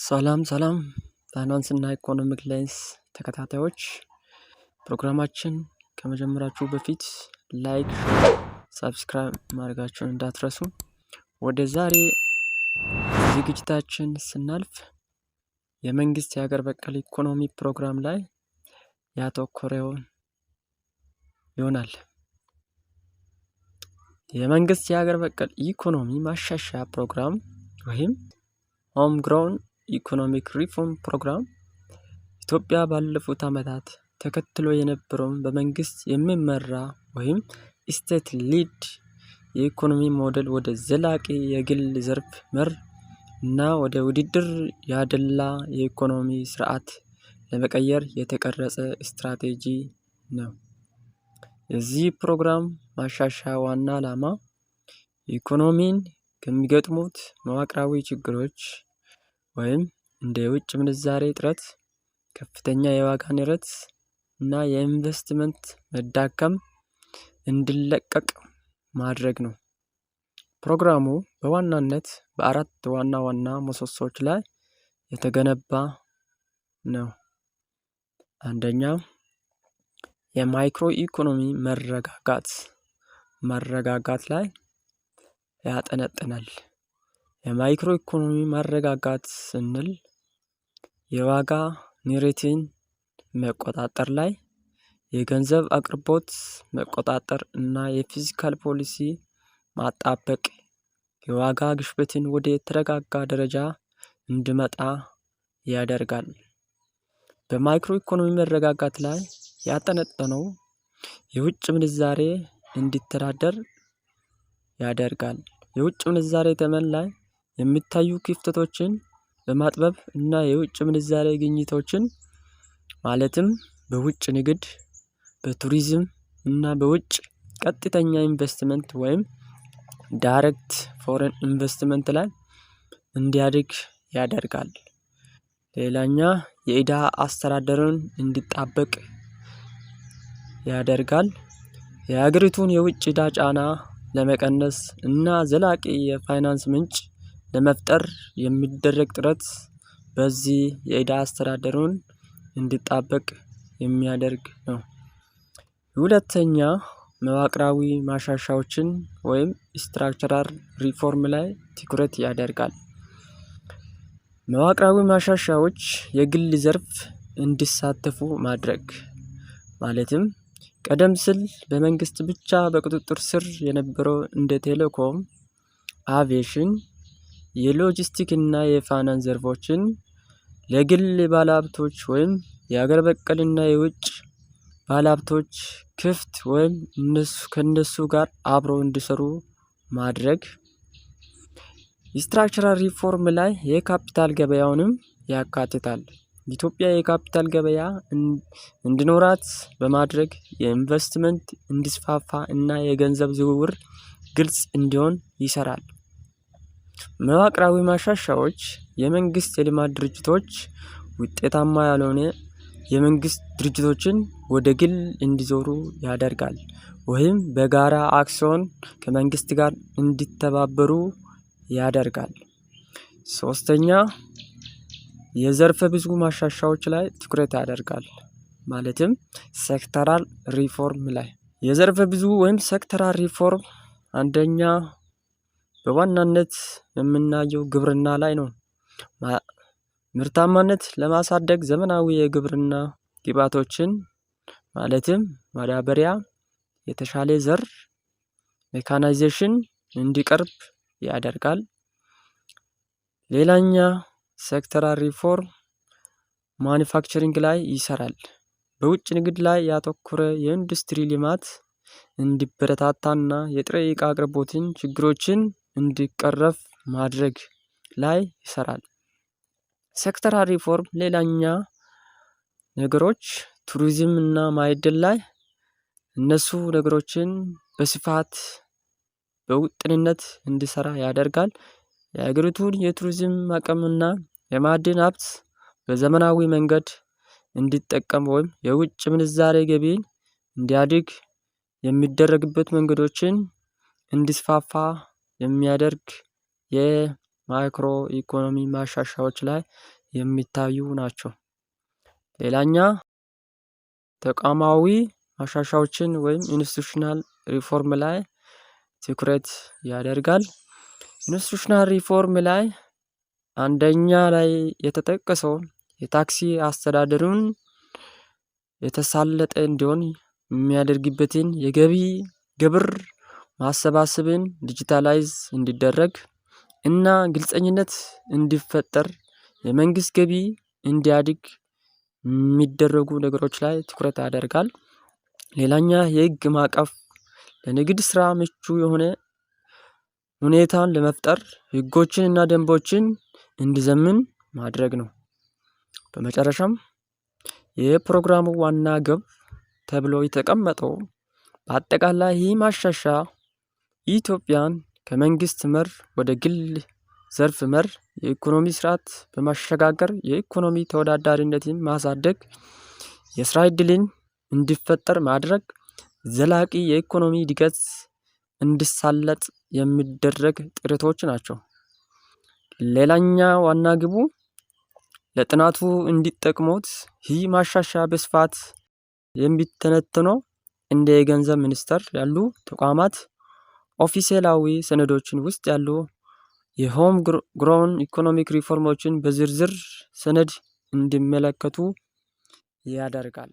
ሰላም ሰላም፣ ፋይናንስ እና economic lens ተከታታዮች፣ ፕሮግራማችን ከመጀመራችሁ በፊት like፣ subscribe ማድረጋችሁን እንዳትረሱ። ወደ ዛሬ ዝግጅታችን ስናልፍ የመንግስት የሀገር በቀል ኢኮኖሚ ፕሮግራም ላይ ያተኮረውን ይሆናል። የመንግስት የሀገር በቀል ኢኮኖሚ ማሻሻያ ፕሮግራም ወይም Homegrown Economic Reform Program ኢትዮጵያ ባለፉት ዓመታት ተከትሎ የነበረውን በመንግስት የሚመራ ወይም state led የኢኮኖሚ ሞዴል ወደ ዘላቂ የግል ዘርፍ መር እና ወደ ውድድር ያደላ የኢኮኖሚ ስርዓት ለመቀየር የተቀረጸ ስትራቴጂ ነው። የዚህ ፕሮግራም ማሻሻያ ዋና ዓላማ ኢኮኖሚን ከሚገጥሙት መዋቅራዊ ችግሮች ወይም እንደ የውጭ ምንዛሬ እጥረት፣ ከፍተኛ የዋጋ ንረት እና የኢንቨስትመንት መዳከም እንዲላቀቅ ማድረግ ነው። ፕሮግራሙ በዋናነት በአራት ዋና ዋና ምሰሶዎች ላይ የተገነባ ነው። አንደኛ፣ የማይክሮ ኢኮኖሚ መረጋጋት ላይ ያጠነጥናል። የማይክሮ ኢኮኖሚ ማረጋጋት ስንል የዋጋ ንረትን መቆጣጠር ላይ፣ የገንዘብ አቅርቦት መቆጣጠር እና የ fiscal ፖሊሲ ማጣበቅ የዋጋ ግሽበትን ወደ ተረጋጋ ደረጃ እንዲመጣ ያደርጋል። በማይክሮ ኢኮኖሚ መረጋጋት ላይ ያጠነጠነው የውጭ ምንዛሬ እንዲተዳደር ያደርጋል። የውጭ ምንዛሬ ተመን ላይ የሚታዩ ክፍተቶችን በማጥበብ እና የውጭ ምንዛሬ ግኝቶችን ማለትም በውጭ ንግድ፣ በቱሪዝም እና በውጭ ቀጥተኛ ኢንቨስትመንት ወይም direct foreign investment ላይ እንዲያድግ ያደርጋል። ሌላኛ የዕዳ አስተዳደርን እንዲጣበቅ ያደርጋል። የሀገሪቱን የውጭ ዕዳ ጫና ለመቀነስ እና ዘላቂ የፋይናንስ ምንጭ ለመፍጠር የሚደረግ ጥረት በዚህ የዕዳ አስተዳደሩን እንዲጣበቅ የሚያደርግ ነው። ሁለተኛ፣ መዋቅራዊ ማሻሻያዎችን ወይም structural reform ላይ ትኩረት ያደርጋል። መዋቅራዊ ማሻሻያዎች የግል ዘርፍ እንዲሳተፉ ማድረግ፣ ማለትም ቀደም ሲል በመንግስት ብቻ በቁጥጥር ስር የነበረው እንደ ቴሌኮም፣ አቪዬሽን፣ የሎጂስቲክ እና የፋይናንስ ዘርፎችን ለግል ባለሀብቶች ወይም የሀገር በቀልና የውጭ ባለሀብቶች ክፍት ወይም እነሱ ከእነሱ ጋር አብረው እንዲሰሩ ማድረግ። Structural reform ላይ የካፒታል ገበያውንም ያካትታል። ኢትዮጵያ የካፒታል ገበያ እንዲኖራት በማድረግ የኢንቨስትመንት እንዲስፋፋ እና የገንዘብ ዝውውር ግልጽ እንዲሆን ይሰራል። መዋቅራዊ ማሻሻያዎች የመንግስት የልማት ድርጅቶች ውጤታማ ያልሆነ የመንግስት ድርጅቶችን ወደ ግል እንዲዞሩ ያደርጋል ወይም በጋራ አክሲዮን ከመንግስት ጋር እንዲተባበሩ ያደርጋል። ሶስተኛ፣ የዘርፈ ብዙ ማሻሻያዎች ላይ ትኩረት ያደርጋል። ማለትም sectoral reform ላይ። የዘርፈ ብዙ ወይም sectoral reform አንደኛ በዋናነት የምናየው ግብርና ላይ ነው። ምርታማነት ለማሳደግ ዘመናዊ የግብርና ግብአቶችን ማለትም ማዳበሪያ፣ የተሻለ ዘር፣ mechanization እንዲቀርብ ያደርጋል። ሌላኛ sectoral reform manufacturing ላይ ይሰራል። በውጭ ንግድ ላይ ያተኮረ የኢንዱስትሪ ልማት እንዲበረታታና የጥሬ እቃ አቅርቦትን ችግሮችን እንዲቀረፍ ማድረግ ላይ ይሰራል። Sectoral reform ሌላኛ ነገሮች ቱሪዝም እና ማዕድን ላይ እነሱ ነገሮችን በስፋት በውጥንነት እንዲሰራ ያደርጋል። የሀገሪቱን የቱሪዝም አቅምና የማዕድን ሀብት በዘመናዊ መንገድ እንዲጠቀም ወይም የውጭ ምንዛሬ ገቢን እንዲያድግ የሚደረግበት መንገዶችን እንዲስፋፋ የሚያደርግ የ ማክሮ ኢኮኖሚ ማሻሻያዎች ላይ የሚታዩ ናቸው። ሌላኛ ተቋማዊ ማሻሻያዎችን ወይም institutional reform ላይ ትኩረት ያደርጋል። Institutional reform ላይ አንደኛ ላይ የተጠቀሰው የታክስ አስተዳደሩን የተሳለጠ እንዲሆን የሚያደርግበትን የገቢ ግብር ማሰባሰብን digitalize እንዲደረግ እና ግልፀኝነት እንዲፈጠር፣ የመንግስት ገቢ እንዲያድግ የሚደረጉ ነገሮች ላይ ትኩረት ያደርጋል። ሌላኛ የህግ ማዕቀፍ ለንግድ ስራ ምቹ የሆነ ሁኔታን ለመፍጠር ህጎችን እና ደንቦችን እንዲዘምን ማድረግ ነው። በመጨረሻም የፕሮግራሙ ዋና ግብ ተብሎ የተቀመጠው በአጠቃላይ ይህ ማሻሻያ ኢትዮጵያን ከመንግስት መር ወደ ግል ዘርፍ መር የኢኮኖሚ ስርዓት በማሸጋገር የኢኮኖሚ ተወዳዳሪነትን ማሳደግ፣ የስራ እድልን እንዲፈጠር ማድረግ፣ ዘላቂ የኢኮኖሚ እድገት እንዲሳለጥ የሚደረግ ጥረቶች ናቸው። ሌላኛ ዋና ግቡ ለጥናቱ እንዲጠቅሙት ይህ ማሻሻያ በስፋት የሚተነተነው እንደ የገንዘብ ሚኒስቴር ያሉ ተቋማት ኦፊሴላዊ ሰነዶችን ውስጥ ያሉ የ home grown economic ሪፎርሞችን በዝርዝር ሰነድ እንዲመለከቱ ያደርጋል።